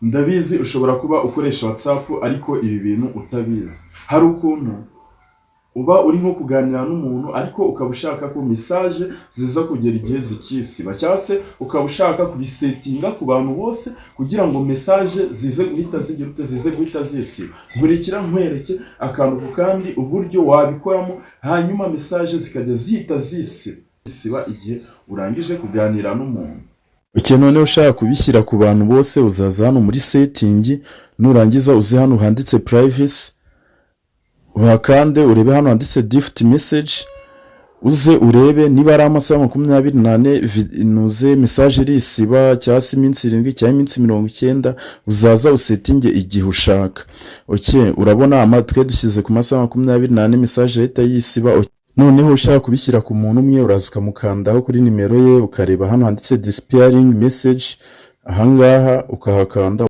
Ndabizi ushobora kuba ukoresha WhatsApp ariko ibi bintu utabizi. Hari ukuntu uba uri nko kuganira n'umuntu, ariko ukaba ushaka ko message ziza kugera igihe zikisiba, cyangwa se ukaba ushaka kubisettinga ku bantu bose kugira ngo message zize guhita zigira ute, zize guhita zisiba. Nkurikira nkwereke akantu ku kandi uburyo wabikoramo, hanyuma message zikajya zihita zisiba igihe urangije kuganira n'umuntu. Okay, noneho ushaka kubishyira ku bantu bose, uzaza hano muri setting, nurangiza uze hano handitse privacy, uhakande, urebe hano handitse default message, uze urebe niba ari amasaha 24 nuze message irisiba, cyangwa se iminsi 7, cyangwa iminsi 90. Uzaza usettinge igihe ushaka. Okay, urabona twe dushyize ku masaha 24, message ihita yisiba. Okay. Noneho ushaka kubishyira ku muntu umwe, uraza ukamukandaho kuri nimero ye, ukareba hano handitse disappearing message, ahangaha ukahakanda.